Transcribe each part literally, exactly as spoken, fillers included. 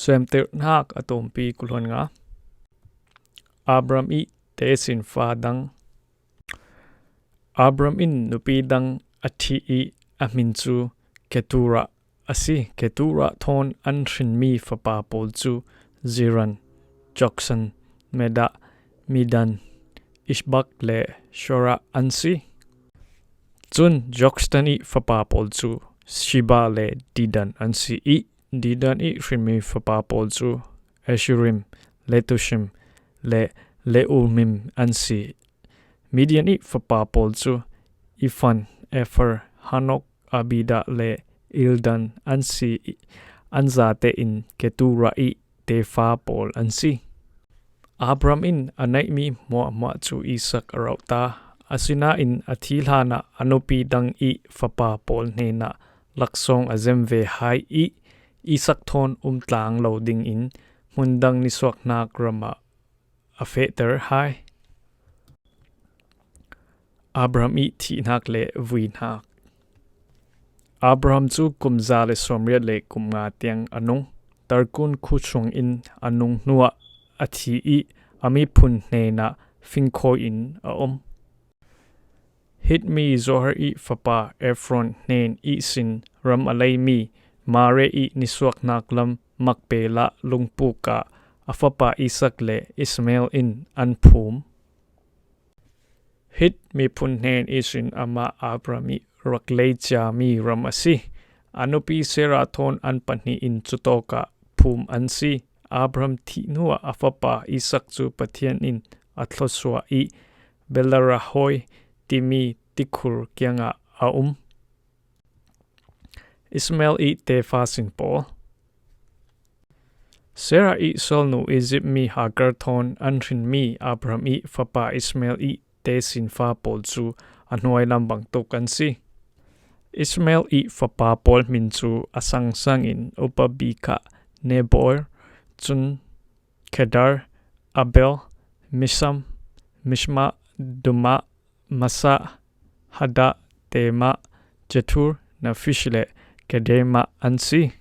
Semtirhnak a tumpi kul hluan nga. Abram ih tesinfa dang. Abram in nupi dang a thih ih a hmin cu Keturah a si. Keturah thawn an hrinmi fapa pawl cu Ziran, Joksan, Medah, Midan, Ishbak le Shorah an si. Cun Joksan ih fapa pawl cu Sheba le Dedan an si ih, Dedan ih hrinmi fapa pawl cu Ashurim, Letushim le Leummim an si. Midian ih fapa pawl cu Efan, Epher, Hanok, Abidah le Eldan an si ih, an zate in Keturah ih tefa pawl an si. Abram in a neihmi hmuahhmuah cu Isak a rauhta. Asinain a thi hlanah a nupi dang ih fapa pawl hnenah laksawng a zem ve hai ih, Isak thawn umtlang lo dingin hmundang nisuaknak ram ah a fehter hai. Abram ih thihnak le vuihnak. Abram cu kum za le sawmriat le kum nga tiang a nung. Tarkun khuchung in a nung hnuah a thi ih a miphun hnenah fingkhawi in a um. Hit mi Zohar ih fapa Efron hnen ihsin ram a leimi Mamre ih nisuaknak lam Makpelah lungpuk ah a fapa Isak le Ismael in an phum. Hit miphun hnen ihsin amah Abram ih rak lei ciami ram a si. A nupi Sarah thawn an pahnih in cutawkah phum an si. Abram thih hnuah a fapa Isak cu Pathian in a thluasuah ih Beerlahai-roi timi tikhur kiangah a um. Ismael ih tefa sin pawl. Sarah ih sualnu Izipt mi Hagar thawn an hrinmi Abram ih fapa Ismael ih tesinfa pawl cu a hnuai lam bangtuk an si. Ismael ih fapa pawl hmin cu a sangsang in upa bik ah Nahor, cun Kedar, Abel, Mibsam, Mishma, Dumah, Massa, Hadad, Tema, Jetur, Naphish le Kedema an si.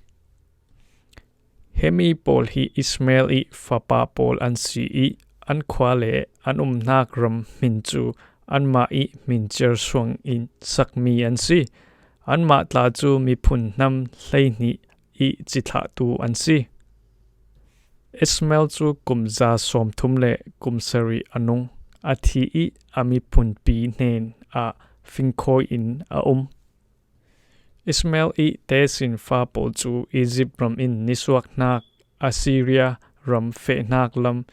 Himi pawl hi Ismael ih fapa pawl an si ih an khua le an umnak ram hmin cu anmah ih hmin ciar suang in sakmi an si. Anmah tla cu miphun hnam hleihnih ih cithlahtu an si. Ismael cu kum za sawmthum le kum sarih a nung. A thi ih a miphunpi hnen ah fingkhawi in a um. Ismael ih tesinfa pawl cu Izipt ram in nisuaknak Assyria ram fehnak lam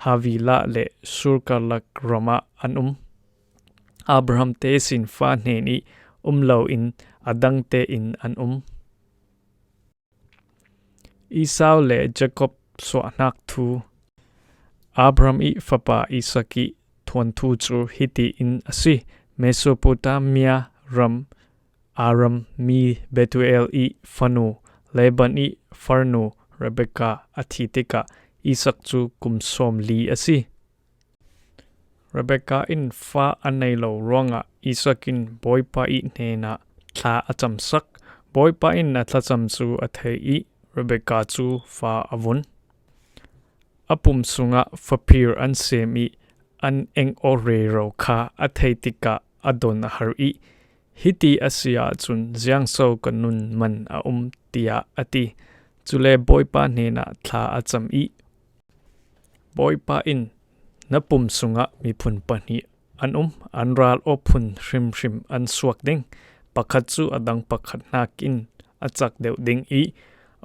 Havilah le Sur karlak ram ah an um. Abraham tesinfa hnen ih um loin a dang tein an um. Esau le Jakob suahnak thu. Abraham ih fapa Isak ih thuanthu cu hiti in a si: Mesopotamia ram Aram mi Bethuel ih fanu, Laban ih farnu Rebekah a thi tikah Isak cu kum sawmli a si. Rebekah in fa a nei lo ruangah Isak in Bawipa ih hnenah thla a camsak. Bawipa in a thlacam cu a thei ih Rebekah cu fa a vun. A pum sungah faphir an sem ih an eng aw rero kha a thei tikah a don a har ih, "Hiti a si ahcun ziangso ka nun man a um?" tiah a ti. Cule Bawipa hnenah thla a cam ih, Bawipa in, "Na pum sungah miphun pahnih an um, an ral aw phun hrimhrim an suak ding, pakhat cu a dang pakhat hnakin a cak deuh ding ih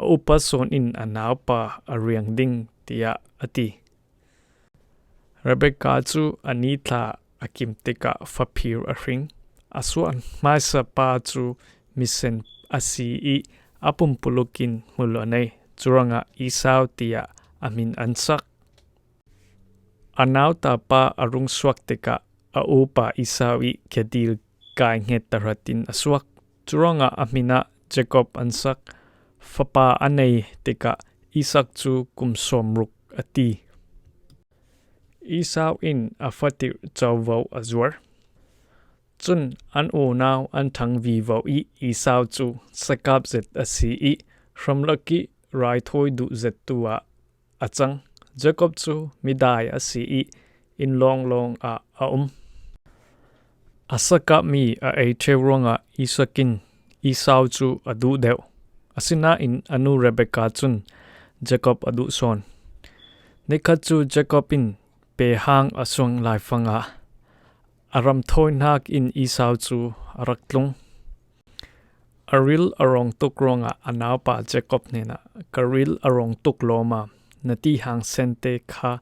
a upa sawn in a naupa a riang ding," tiah a ti. Rebekah cu a nithla a kim tikah faphir a hring. A suah hmaisapa cu misen a si ih a pumpuluk in hmul a nei. Curuangah Esau tiah a hmin an sak. A nauta pa a rung suak tikah a upa Esau ih kedil kai hnget tahratin a suak. Curuangah a hmin ah Jakob an sak. Fapa a nei tikah Isak cu kum sawmruk a ti. Esau in a fatirh covo a zuar. Cun an unau an ṭhang vivo ih Esau cu sakap zet a si ih hramlak ih raithawi duh zettu ah a cang. Jacob cu midai a si i inn lawnglawng ah a um. A sakah mi a ei ṭheu ruangah Isak in Esau cu a duh deuh. Asinain a nu Rebekah cun Jacob a duh sawn. Nikhat cu Jacob in pehang a suang laifangah a ram thawinak in Esau cu a rak tlung. A ril a rawng tuk ruangah a naupa Jacob hnenah, "Ka ril a rawng tuk lawma, na tihang sente kha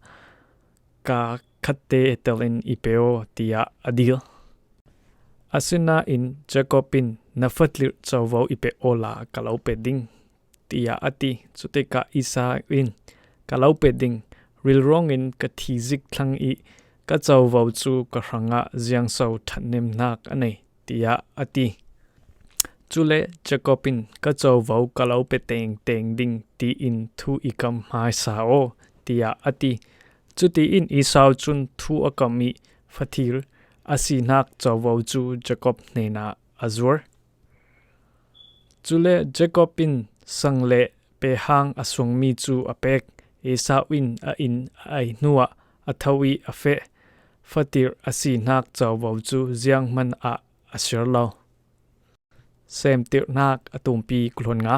ka khatte telin i pe aw," tiah a dil. Asinain Jacob in, "Na fatirh covo i pe awla ka lo pe ding," tiah a ti. Cutikah Esau in, "Ka lo pe ding, rilrawng in ka thi zik thlang i ka covo cu ka hrangah ziangso ṭhathnemnak a nei?" tiah a ti. Cule Jacob in, "Ka covo ka lo pe tengteng ding, tiin thu i kam hmaisa aw," tiah a ti. Cutiin Esau cun thu a kam i fatir a sinak covo cu Jacob hnenah a zuar. Cule Jacob in sang le pehang a suangmi cu a pek. Esau in a inn a ei hnuah a tho i a feh. Fatir a sinak covo cu zianghman ah a siar lo. Semtirhnak a tumpi kuluan nga.